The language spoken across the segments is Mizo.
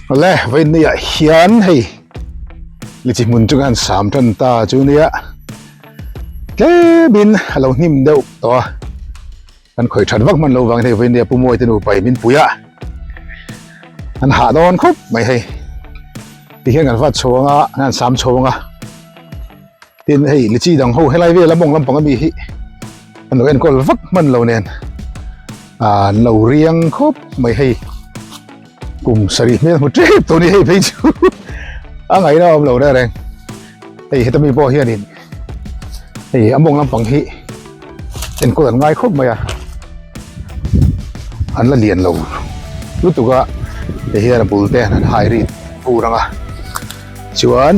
Awle vawiin ah hian hei lichi hmun chu ka han sam tan ta chu nia tlem in a lo hnim deuh tawh a kan khawih that vak hman lo vang hei vawiin nia pu Mawi te nupa in min pui a an hah dawn khawp mai hei tihian kan vat chho anga an han sam chho anga. Tin hei lichi dang ho helai vela mawng lampang ami hi an lo enkawl vak hman lo nen an lo riang khawp mai hei kum sarih hmel hmu tep tawh ni hei phei chu a ngaihna a awm lo reng reng hei heta mi pawh hianin hei a mawng lampang hi enkawl an ngai khawp mai a an la lian lo lutuk a hei hian a bul te an hai ri bur ang a chuan.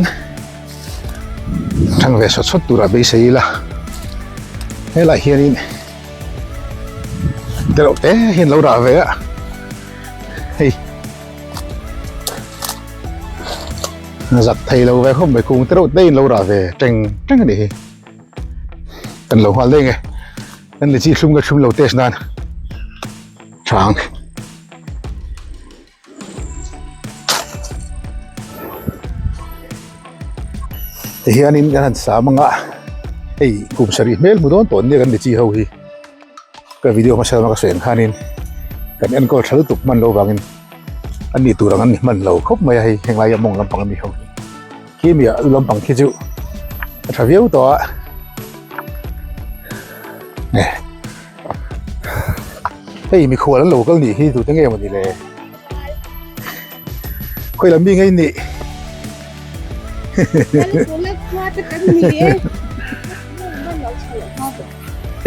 Thang ve sawt sawt turah beisei ila helaiah hianin tereuh te hian lo rah ve a hei zak thei lo ve khawp mai kung tereuh te in lo rah ve teng teng a nih hi kan lo nghal daih nge kan lichi thlum ka thlum lo test nan chang. Tihianin kan han sam anga hei kum sarih hmel hmu dawn tawh nia kan lichi ho hi ka video hmasa lama ka sawi ang khanin kan enkawl tha lutuk hman loh vangin an nih tur ang an ni hman lo khawp mai a hei henglai a mawng lampang ami ho hi khi mi ah lampang khi chu a tha viau tawh a hei mikhual an lo kal nih hi tute nge mawni le khawi lam mi ngei nih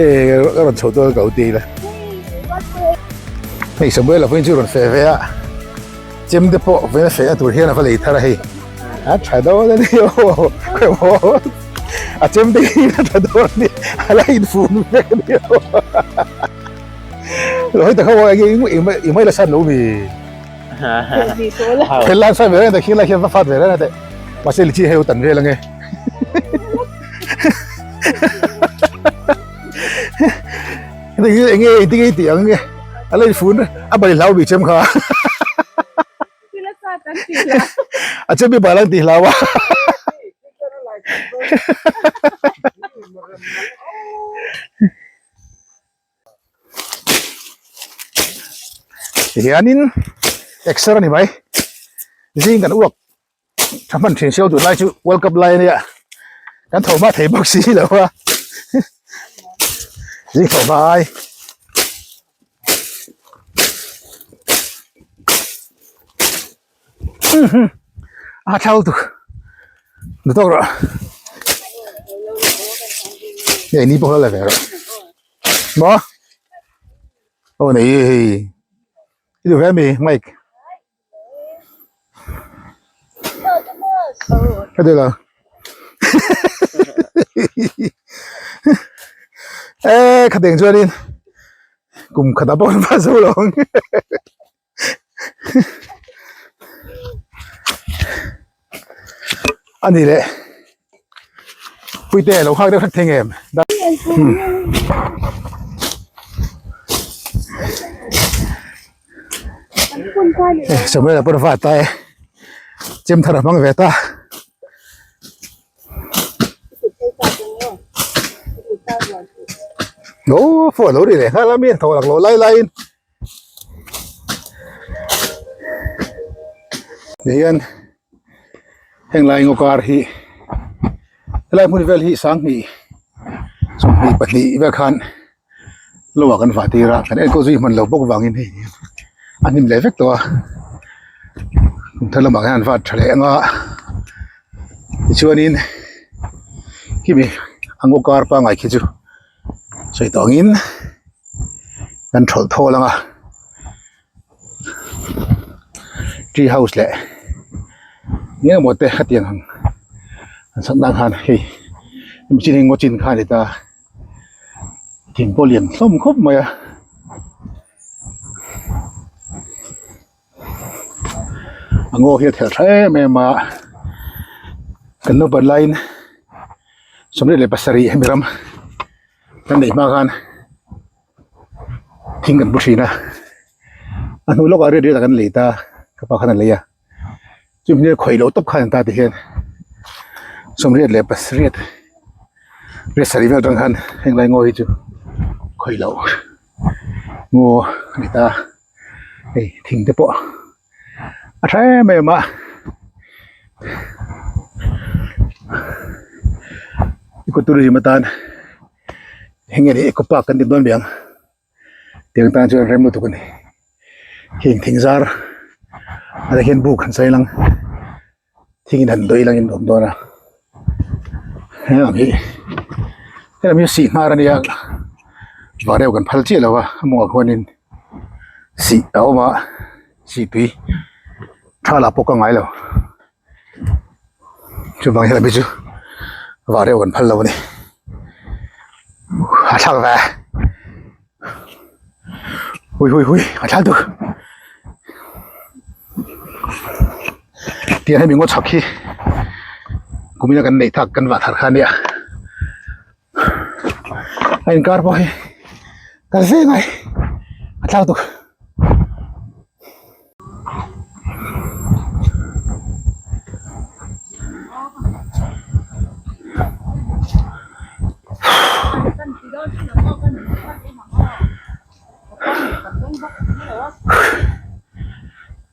e ka rawn chho dawn ka lo ti ila hei Samuel a vawiin chu rawn feh ve a chem te pawh vawiin a feh na tur hian a va lei thar a hei a tha dawn a ni aw khawimaw a chem te hi a tha dawn a ni a la infun vek a ni aw lo hei tak ho eng eng mai la san lo mi khel lan san ve reng ta khi lai khian va fat ve reng a teh mahse lichi hei lo tan vel ange eng nge engtin nge i tih ang nge a la infun a bal i hlau mi chem kha. A chem hi bal ang tih hlau a. Tihianin exer a ni mai zing kan uak tha hman thin sio tunlai chu world cup lai ania kan tho hma thei bawk si lo a zing tho hma ai. A thau tuk ni tawk rawh hei ni pawh la ve rawh maw aw nei hei i duh ve ami mike ka duh lo e khateng chuanin kum khatah pawh kan va zo lo ang. A ni leh Puite lo nghak deuh hlek thei ngem Samuel a pawh va ta e chem thar a hmang ve ta. Aw phone lo ri leh nghal a mi thaw lak loh lai laiin. Tihian heng lai ngaw kar hi helai hmun vel hi sanghnih sawmhnih pahnih vel khan lo ah kan vah tir a kan enkawl zui hman lo bawk vangin hei a hnim leh vek tawh a kum thar lamah hian an vat tha leh ang a tichuanin khimi a ngaw kar pangngai khi chu. Sawi tawh angin kan thawlh thawl ang a tree house leh eng emaw te hetiang ang an sak dan khan hei hemi chin hi ngaw chin kha a ni ta thing pawh lian hlawm khawp mai a. A ngaw hi a thelh tha em em a kan naupan laiin 27 hemi ram kan neih hma khan thing kan pu thin a a hnu lawkah riat riat ah kan lei ta ka pa khan a lei a. Chumi hnuaia khawih loh tawp khan an ta ti hian sawmriat leh pasariat riat sarih vel atang khan heng lai ngaw hi chu khawih loh ngaw a ni ta hei thing te pawh a tha em em a eco tourism atan heng nge ni eco park kan ti dawn mai ang. Tiang tan chuan rem lutuk a ni heng thing zar ah hian buk han sawi lang thing in han dawi lang in a awm dawn a helam hi helam hi sih hnar a nia vareu kan phal chiah lo a a mawngah khuanin sih a awm a sih tui tha lah pawh ka ngai lo chuvang hian helam hi chu vareu kan phal lo a ni a thlak ve hui hui hui a thlak deuh tiang hemi ngaw chhak hi kumina kan neih tak kan vah thar kha ania a inkar pawh hi kal ve ngai a thlak deuh.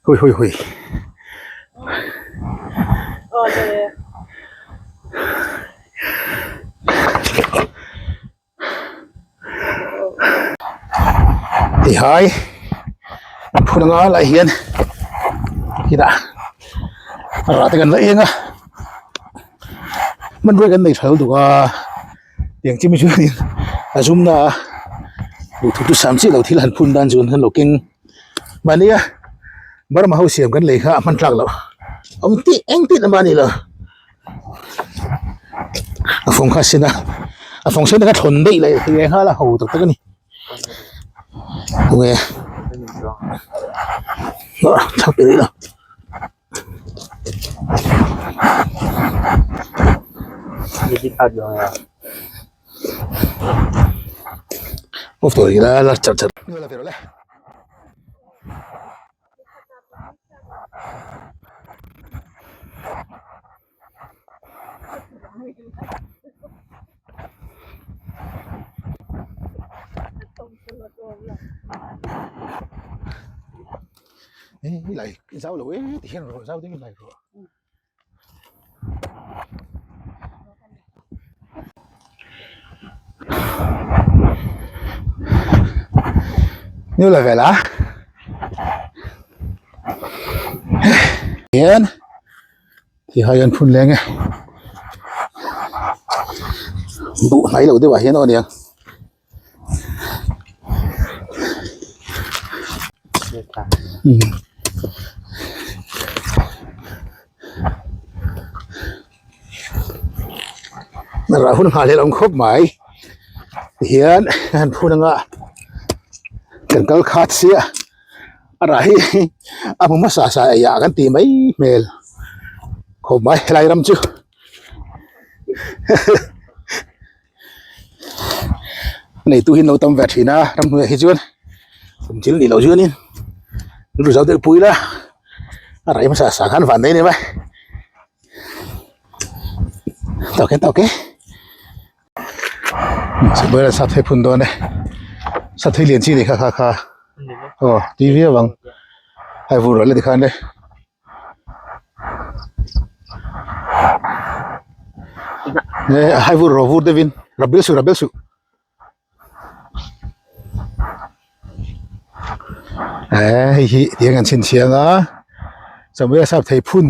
Hui hui hui Tihai an phun anga lai hian khitah a rah te kan la eng a hmanrua kan nei tha lo duk a tiang chi mi chuanin a zum na a duhthu chu sam chiah lo thil han phun dan chuan an lo keng mahnia Burma ho siam kan lei kha a hman tlak loh awm tih eng tih lam a ni lo. A fawng kha a sen a a fawng sen kha thlawn daih leh thei nghal a ho tak tak a ni tunge thak pe rih lo. Off tawh ila la char char. Hei lai zau lo e ti hian rawn zau deuhin lai rawh. New level a hian ti hai an phun leng e duh hnai lo deuh ah hian aw aniang. Rah hun nghah hlelh awm khawp mai tihian han phun anga kan kal khat sia a rah hi a hmu hmasa sa ei ah kan tih mai hmel khawp mai helai ram chu. Neitu hi an lo tam ve thin a ramhnuaiah hi chuan kum thil nih loh chuanin rilru zau deuh pui ila a rei hmasa sa khan van daih a ni mai tawk e tawk e sabuai sap phei phun dawn e sap thei lian chi ni kha kha kha aw tui viau ang hei vur rawh le tikhan le. Hai vur rawh vur deuhin rabel suh rabel suh eh hei hi tiang an chhinchhiang a chawhmeh a sap thei phun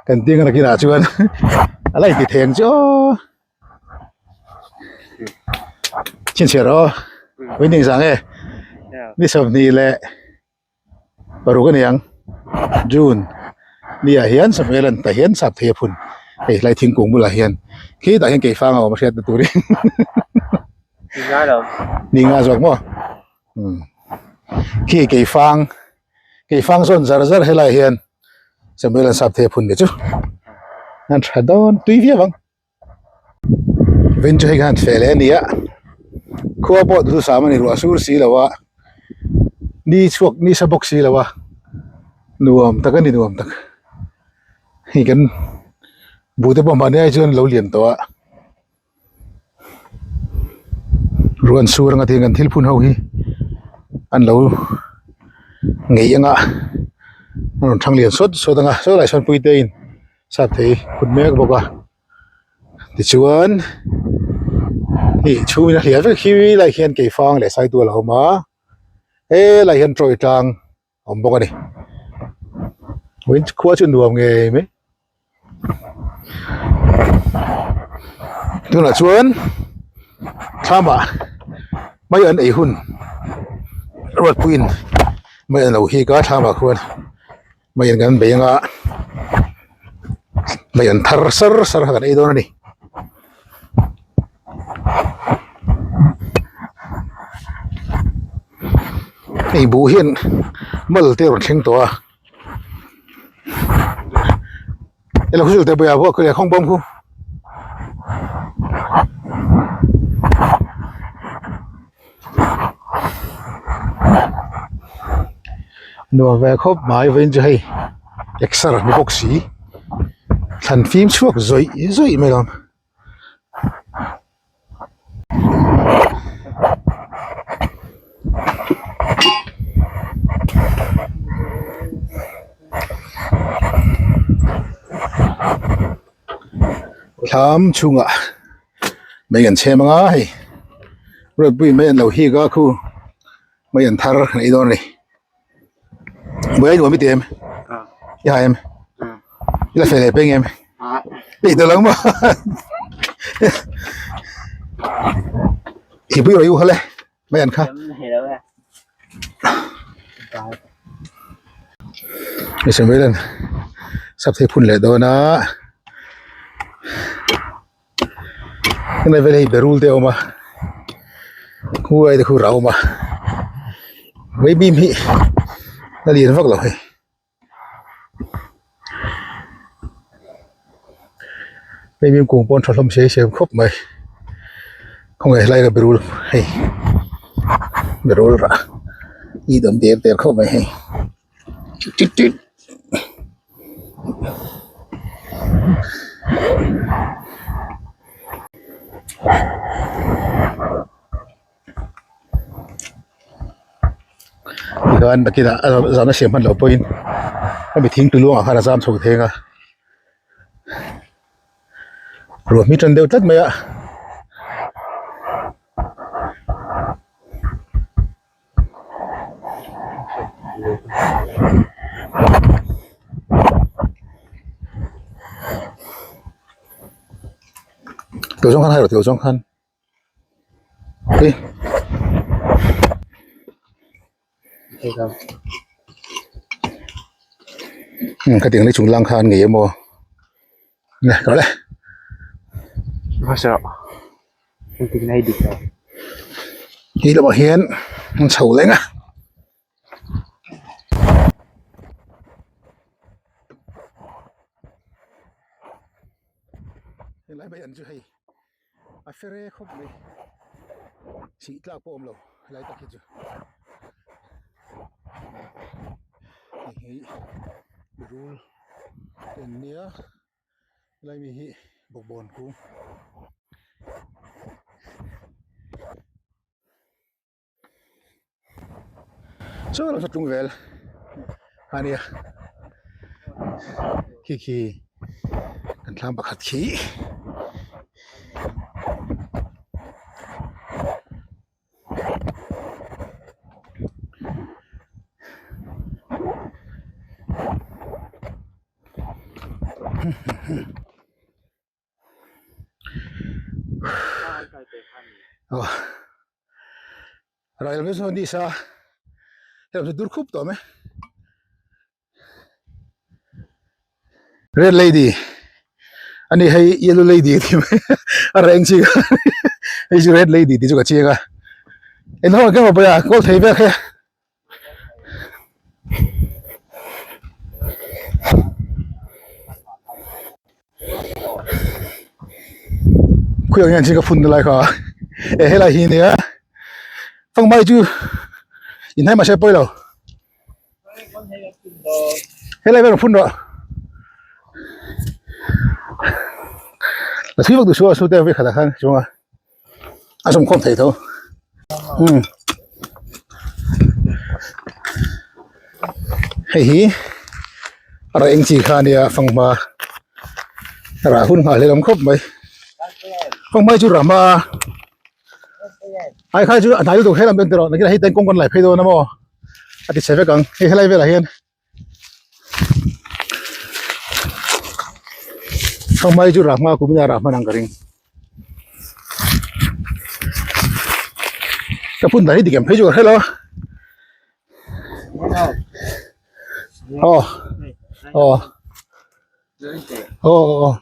kan tih ang nakinah chuan a la inti thei ang chu aw chhinchhiah rawh aw pawiin engzah nge ni 20 leh. Paruk a ni ang June ni ah hian Samuel an tah hian sap thei a phun hei helai thingkung bulah hian khitah hian keifang a awm a hriat na turin ni nga zawk maw umm khi keifang keifang zawn zar zar helai hian Samuel an sap thei a phun ve chu an tha dawn tui viau ang. Vin chu hei khan feh leh a ni a khua pawh duhthusam a ni ruah sur si lo a ni chhuak ni sa bawk si lo a nuam tak a ni nuam tak. Hei kan buh te pawh mahni ai chuan lo lian tawh a ruan sur anga tiang kan thil phun ho hi an lo ngei anga an rawn thang lian sawt sawt anga saw lai sawn puite in sap thei phun mek bawk a tichuan hei chhungin a hliah vek khi lai khian keifang leh saitual a awm a helai hian tawih tlang. awm bawk a ni vawiin khua chu nuam ngei mai tunah chuan thlamah mai an ei hun ruatpuiin mai an lo hik a thlamah khuan mai an kan bei anga mai an thar sar sar kha kan ei dawn a ni. Hei buh hian mal te a rawn thleng tawh a elo khu te buia pawh khawi khawng bawm khu nuam ve khawp mai vawiin chu hei exer ni bawk si thlan fim chhuak zawih zawih mai lo. Thlam chhungah mei an chhem anga hei ruatpui mai an lo hik a khu mei an thar an ei dawn a ni buai nuam i ti em i hai em i la feh leh peng em i ta lo maw i pui rawih u kha le mai an kha Isabel-a'n sap thei phun leh dawn a helai vel hi berul te a awm a khuai te khu rah a awm a vaibim hi a lian vak lo hei. Vaibim kung pawh an tha hlawm siai siai khawp mai khawnge helai ka berul hei berul rah hi dawm der der khawp mai hei. Tikhan nakinah a zahna siam hman loh pawhin hemi thing tui luangah khan a zam chho theng a ruah hmi tan deuh tlat mai a. Tih zawng khan hai rawh tih zawng khan khatiang lei chung lang khan ngei emaw nge ka le. Hi lamah hian an chho leng a. Helai mai an chu hei a fere khawp mai chhih tlak pawh a awm lo helai tak hi chu hei hi rul te an nia helai mi hi bawkbawn kung. Saw lam saw tlung vel a nia khi khi kan thlam pakhat khi Ral vel sawn nisa hei chu dur khup tawh mai red lady ani hei yellow lady a ti mai a reng chi hei chu red lady tih chu ka chiang a englo ang keng a kawl thei vel kha. Khuiang hian thil ka phun na lai kha e helai hi nia fangmai chu inhai mahse pawi lo helai vel phun rawh. La thui vak duh suh a sute vei khatah khan chuang a a zawm khawm thei tho umm hei hi a rah eng chi kha a nia fanghma rah hun nghah hlelawm khawp mai fanghma hi chu rah hma ai khai chu a hnai lutuk helam dawn tiraw nakinah hei ten kawng kan lai phei dawn a maw a ti chhe vek ang hei helai velah hian. Fanghmai chu rah hma kum in a rah hman ang ka ring. Ka phun dan hi tikem phei chu ka hre lo a. Aw aw aw aw.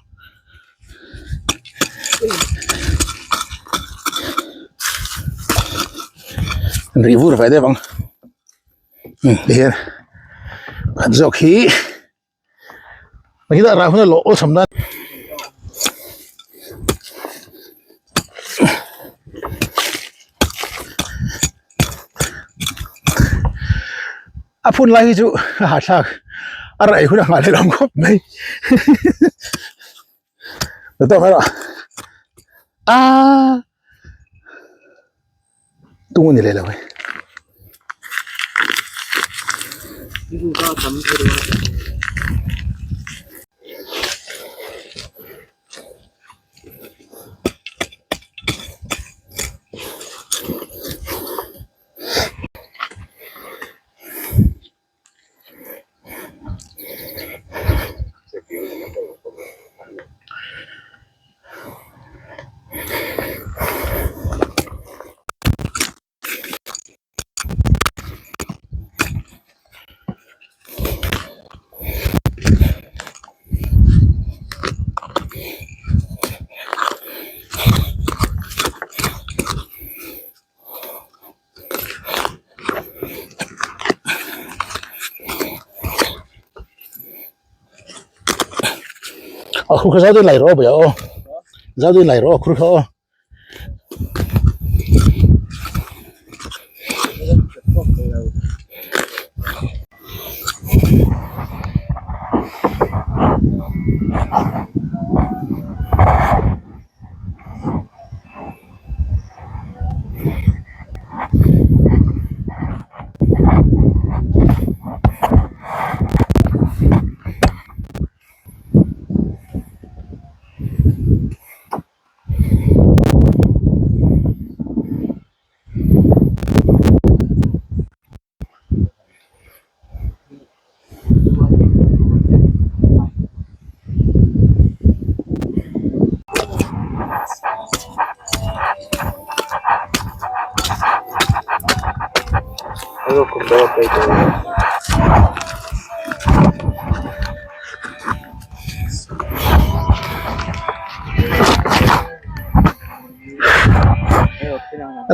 Rih vur ve deuh ang. Tihian khat zawk hi mahni rah hun a lawh awlsam nan a phun lai hi chu a hahthlak a raih hun a nghah leh lo khawp mai aaa. Tung a ni leh lo e. A khur kha zau deuhin lai rawh aw bawih aw zau deuhin lai rawh aw khur kha aw.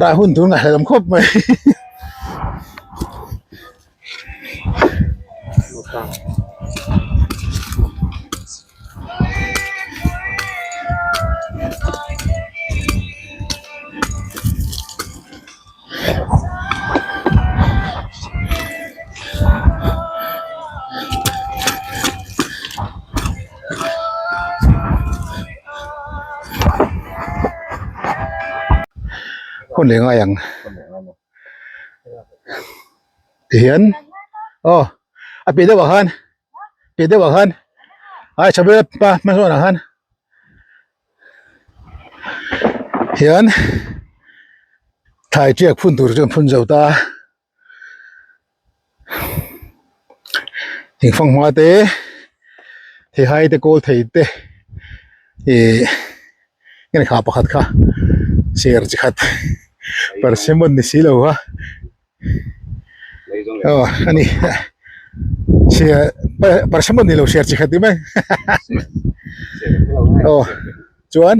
Rah hun tur ngaihhlelh awm khawp mai. Hun leh ngai ang. Tihian aw a piah deuhah khan piah deuhah khan ai tha ber pa hma zawnah khan hian thlai tiak phun tur chu an phun zo ta a thingfang hma te theihai te kawl thei te ihh. Nge kha pakhat kha ser chi khat persimmon ni si lo a aw ani ser persimmon ni lo ser chi khat ni mai aw chuan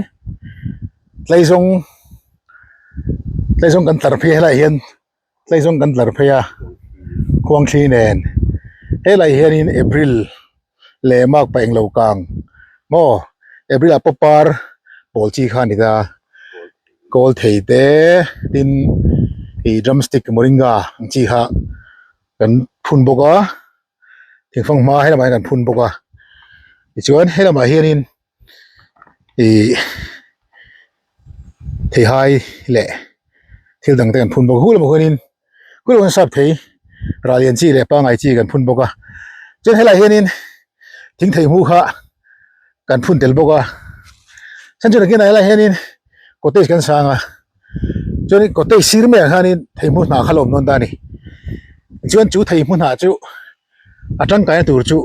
tleizawng tleizawng kan tlar phei helaiah hian tleizawng kan tlar phei a khuangthli nen helaiah hianin april leh mark pa englo kang maw april ah pawh par pawl chi kha a ni ta kawl thei te tin ih drumstick moringa ang chi kha kan phun bawk a thingfang hma helamah hian kan phun bawk a tichuan helamah hianin. Ihh theihai leh thil dang te kan phun bawk a hu lamah khuanin hu lamah hian sap thei rah lian chi leh pangngai chi kan phun bawk a chuan helaiah hianin thing thei hmuh kha kan phun tel bawk a chhan chu nakinah helaiah hianin cottage kan sang a chuanin cottage sir maiah khanin theihmu hnah kha a lo awm dawn ta a ni tichuan chu theihmu hnah chu a tangkaina tur chu.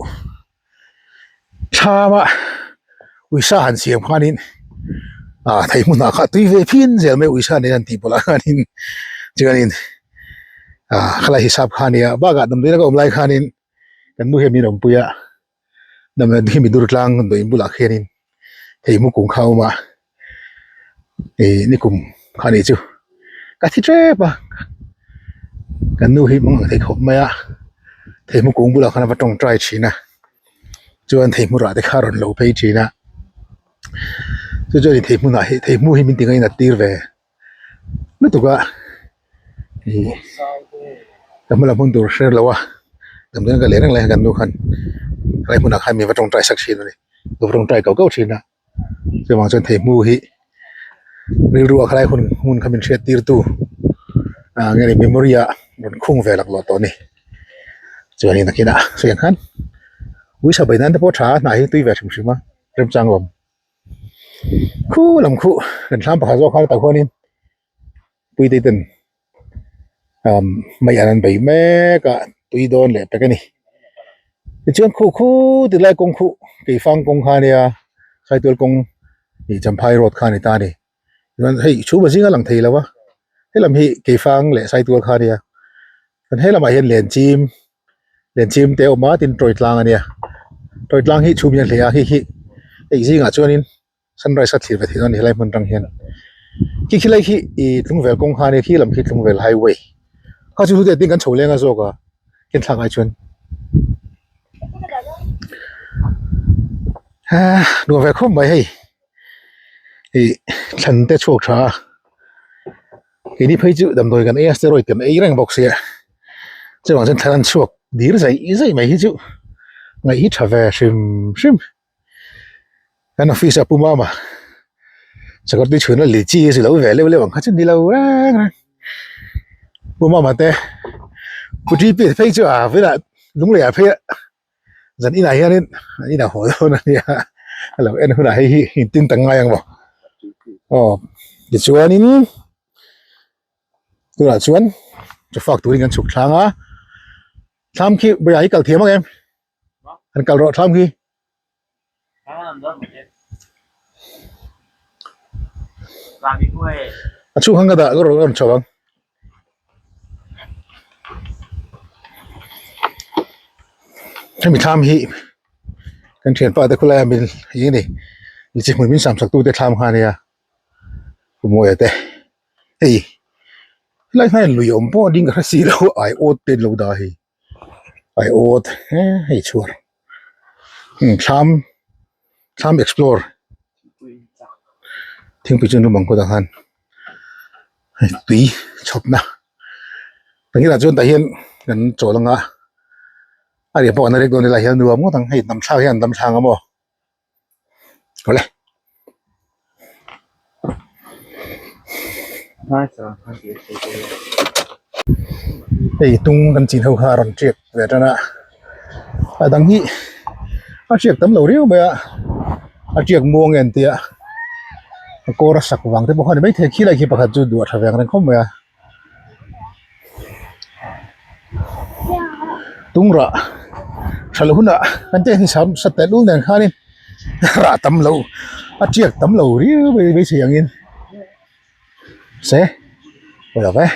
Thlama uisa han siam khanin ah thei hmunah kha tui ve phin zel mai uisa nen an tih pawlh ah khanin chuanin ah khalai hisap kha ania bakah damdawi laka awm lai khanin kan nu hian min awmpui a damdawi hi mi dur tlang damdawi bulah khianin thei hmu kung kha a awm a ih nikum kha nih chu ka thi tep a kan nu hi hmang ang thei khawp mai a thei hmu kung bulah khan a va tawngtai thin a chuan thei hmu rah te kha a rawn lo phei thin a chu chuan thei hmunah hi thei hmu hi min ti ngainat tir ve lutuk a ih ka hma lam hun tur hre lo a damdawiin ka leh reng lai khan kan nu khan helai hmunah khan min va tawngtai sak thin a ni ka va tawngtai kau kau thin a. Chuvang chuan thei hmu hi rilru a khalai hun hmun kha min hriat tir tu ah nge ni memory ah rawn khung ve laklawh tawh a ni chuanin nakinah sawi ang khan uisa bai nan te pawh a tha a hnah hi tui ve hrim hrim a remchang awm khu lam khu kan thlam pakhat zawk khan tah khuanin puitei ten umm mei an an bei mek a tui dawn leh pek a ni tichuan khu khu tilai kawng khuh keifang kawng kha ania saitual kawng ih champhai road kha a ni ta a ni chuan hei chhuma zinga lang thei lo a helam hi keifang leh saitual kha ania chuan he lamah hian lenchim lenchim te a awm a tin tawi tlang ania tawi tlang hi chhum hian a hleh a hei hi hei zingah chuanin. Sunrise a thlir ve theih dawn a ni helai hmun atang hian khi khi lai khi ih tlungvel kawng kha a nia khi lam khi tlungvel highway kha chu hnute tin kan chho leng a zawk a khen thlak ai chuan ah nuam ve khawp mai hei ih thlan te chhuak tha a keini phei chu damdawi kan ei a steroid kan ei reng bawk sia chuvang chuan thlan an chhuak dir zaih zaih mai hi chu ngaih hi tha ve hrim hrim. Kan office ah pu mama sakawr tui chhun a lei chi a lo ve leuh leuh ang kha chu ni lo reng reng pu mama te pu T P phei chu a velah lunglei ah phei a zan inah hianin an inah haw dawn a nia a lo en hunah hei hi engtin tak ngai ang maw aw tichuanin tunah chuan chawfak turin kan chhuk thlang a thlam khi buaiah hi kal thiam ang em. An kal rawh thlam khi. A chhung khan ka dah ka rawn chho ang. Hemi thlam hi kan thianpa te khawlaia min eng a ni chi hmun min siam sak tute thlam kha a nia Pu Mawia te hei helai hian lui awm pawh ding ka hre si lo ai awt te an lo dah a hei. Ai awt he hei chhuar thlam thlam explore thingpui chu an lum ang kawtah khan hei tui chhawpna tangirah chuan tah hian kan chawl anga a riah pawh kan la rek dawn ila hian nuam ngawt ang hei hnam thlak hian an dam thlang a maw. Awle. Hei tung kan chin ho kha a rawn tiak ve tan a a dang hi a tiak tam lo riau mai a a tiak muang nge an tia a kawr a sak vang te pawh kha a ni maithei khilai khi pakhat chu duah tha ve ang reng khawp mai a. Tungrah tha lo hunah kan te hi sam sat leh lul nen khanin rah tam lo a tiak tam lo riau mai beisei angin se pawi lo ve.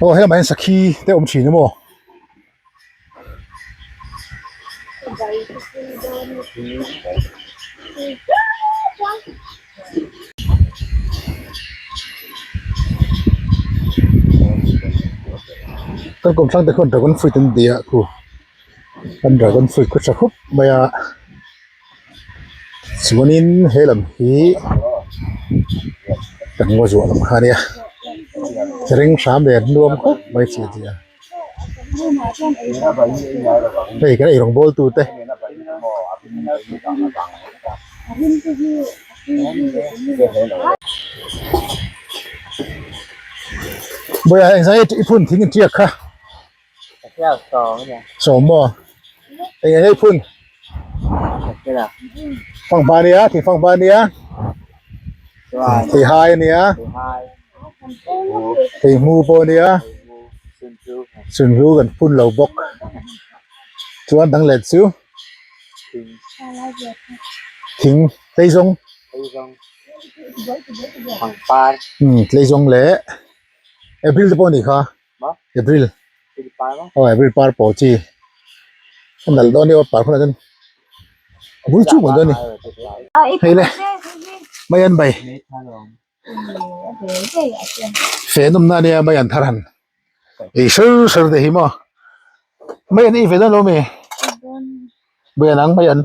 Aw helama hian sakhi te awm thin emaw kan kawmthlang te khuan dragon fruit an ti a khu an dragon fruit khu tha khawp mai a. Chuanin he lam hi Kan ngaw zuah lam kha ania ring hram leh an nuam khawp mai chi a ti a hei kan eirawng bawl tu te. Bawiha engzah nge i phun thing in tiak kha sawm maw eng eng nge i phun fanghma ania thing fanghma ania theihai ania theihmu pawh ania sunhlu kan phun lo bawk chuan dang leh chu thing tleizawng tleizawng leh april te pawh a nih kha april aw april par pawl chi a nalh dawn nia par hunah chuan a bul chuk mai dawn a ni hei le mai an bai feh nawm na ania mai an thar han ei ser ser te hi maw mai an ei ve dawn lo mi mai an ang mai an.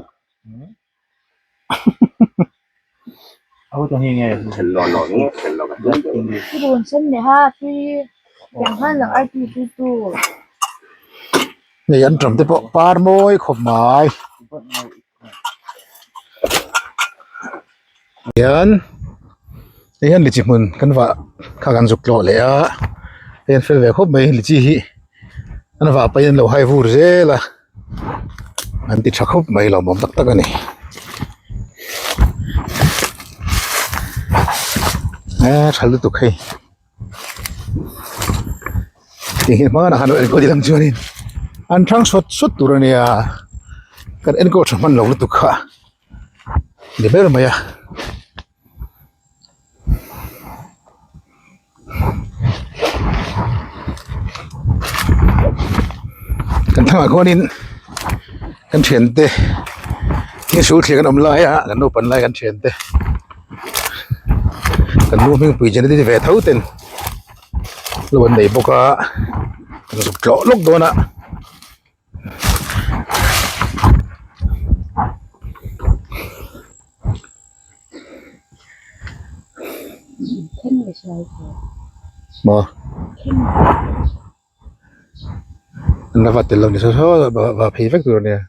Hei an ṭam te pawh par mawi khawp mai hian hei hian lichi hmun kan vah kha kan zuk tlawh leh a hei an fel ve khawp mai lichi hi an vah pahin an lo hai vur zel a. An ti tha khawp mai lawmawm tak tak a ni. Eh tha lutuk hei. Ti hi hmana han enkawl ila ang chuanin an thang sawt sawt tur a nia kan enkawl tha hman lo lutuk kha ni ber mai a. Kan thangah khuanin kan thiante thil hrul thlir kan awm lai a kan naupan lai kan thiante kan nu hmingpui generator ve tho ten lo an nei bawk a kan zuk tlawh lawk dawn a. Maw an la va tel lo ni saw saw va phei vek tur a nia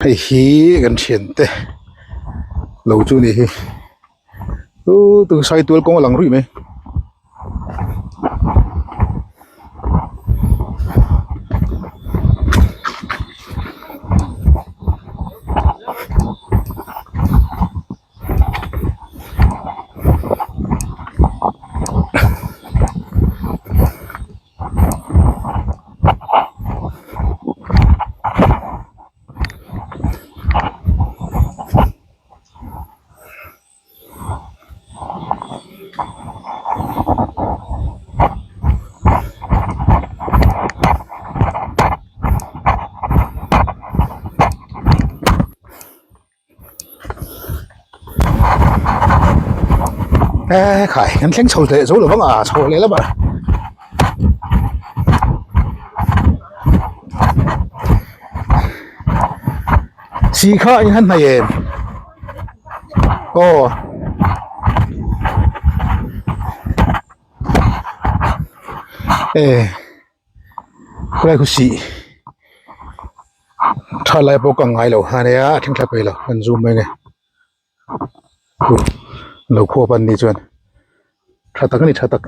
hei hi kan thiante lo chu ni hi tu saitual kawng a lang ruih mai. Eee khai kan thleng chho leh zo lo vang a chho leh lamah si kha in han hnaih em aw eh khawlai khu sih tha lai pawh ka ngai lo ha nia a thleng thla peih lo an zoom mai nge lo khuap an nih chuan tha tak a ni tha tak.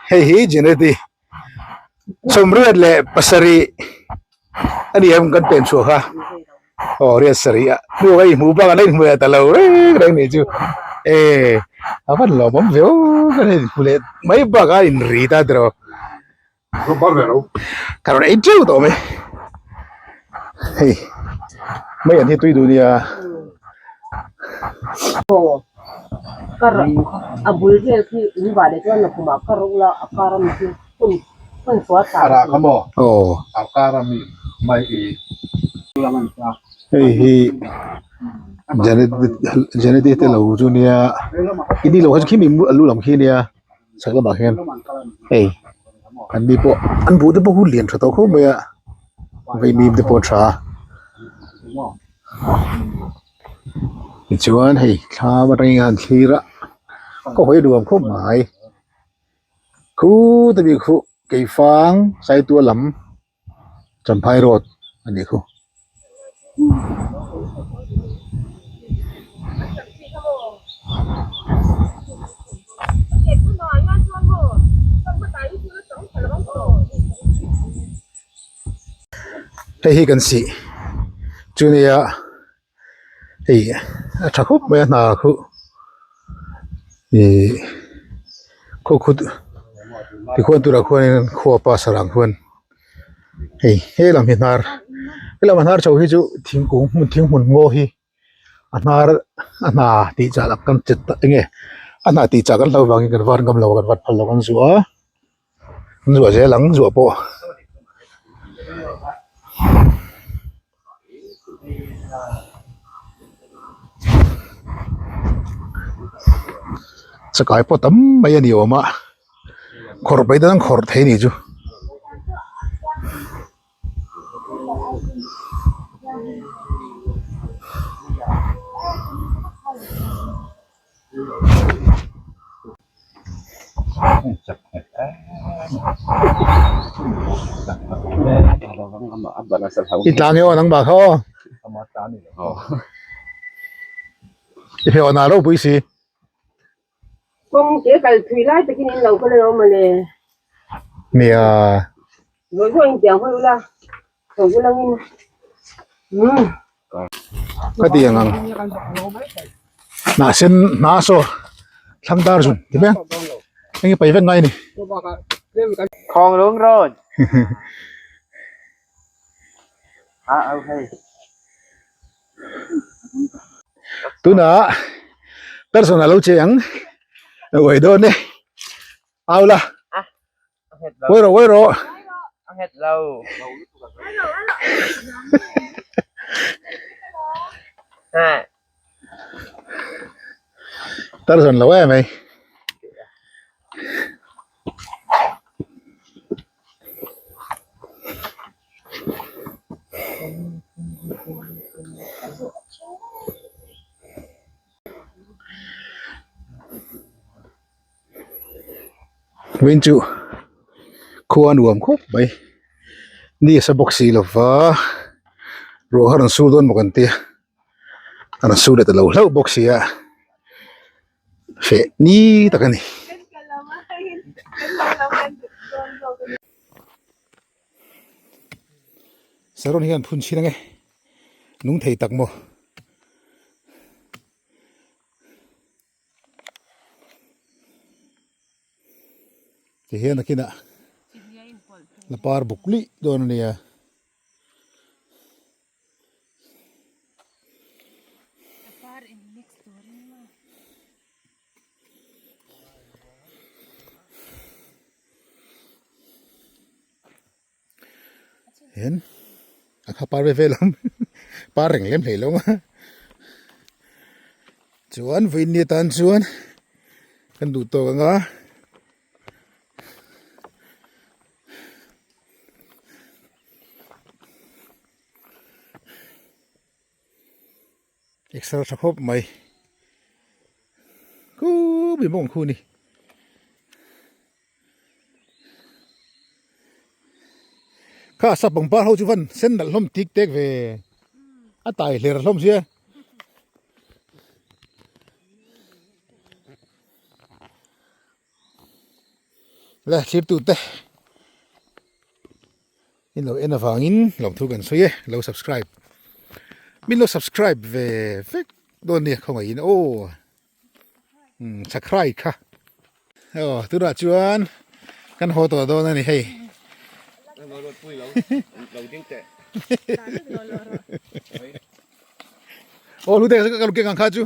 Hei hi Geneti sawmriat leh pasarih a ni em kan pen chhuah kha aw riat sarih a hnu a inhmuh bak an la inhmu leh ta lo reng reng nih chu e a van lawmawm viau kan inhmu leh mai bak a inri ta tiraw ka rawn ei teuh tawh mai hei mai an hi tui duh nia. A bul vel khi in vah leh chuan nakumah ka rawng la a kar ami khi hun hun sual ta a rah kha maw aw a kar ami mai i hei hi. Janeti te lo chu nia i ni lo kha chu khi mi a lu lam khi nia chhak lamah khian hei an ni pawh an buh te pawh khu lian tha tawh khawp mai a vaimim te pawh a tha a tichuan hei thlam atangin a han thlir a ka hawi nuam khawp mai khu te bik khu keifang saitual lam. Champhai road a nih khu. Hei hi kan sih chu nia hei a tha khawp mai a hna khu ihh khaw khut tikhuan turah khuanin khua pa sarang khuan hei he lam hi hnar helam a hnar chho hi chu thingkung hmun thing hmun ngaw hi a hnar a hna tih chah lah kan chet eng nge a hna tih chah kan hlo vangin kan var ngam lo a kan vat phal lo kan zuah a an zuah zel ang zuah pawh. Chakai pawh tam mai a ni awm a khawrh paih te an khawrh thei a nih chu. I tlang e aw nangmah kha aw i heuh a ropui si. Kawng ke kal thui lai takin in lo kal emaw mawle. Nia. Zawi zawi in piang hawi ula, tho ula ngin. Umm. Ka ti ang ang. Hnah sen hnah saw thlang dar zun ti mai ang. Eng nge pai vek ngai ni. Khawng lung rawn. Ah au hei. Tunah person a lo che ang. Uai dawn e. Au la. Uai rawh uai rawh. A nghet lo. Tarzan lo em mai. Vawiin chu khua a nuam khawp mai ni a sa bawk si lo va ruah kha a rawn sur dawn maw kan tia a rawn sur leh ta lo hlauh bawk si a feh ni tak a ni. Saron hian phun chhin ang e nung thei tak maw. Ti hian nakinah la par buk luih dawn a nia. Hian a kha par ve ve lam par reng lem hlei lo a chuan vawiin ni atan chuan kan duh tawk ang a exer tha khawp mai khup i mawng khu ni kha sap pangpar ho chu van sen nalh hlawm tik tek ve a tai hler hlawm sia le thlir tute In lo en avangin lawmthu kan sawi e, lo subscribe min lo subscribe ve vek dawn nia khawngaihin aw umm chakrai kha aw tunah chuan kan haw tawh dawn a ni hei aw hlute ka lu keng ang kha chu.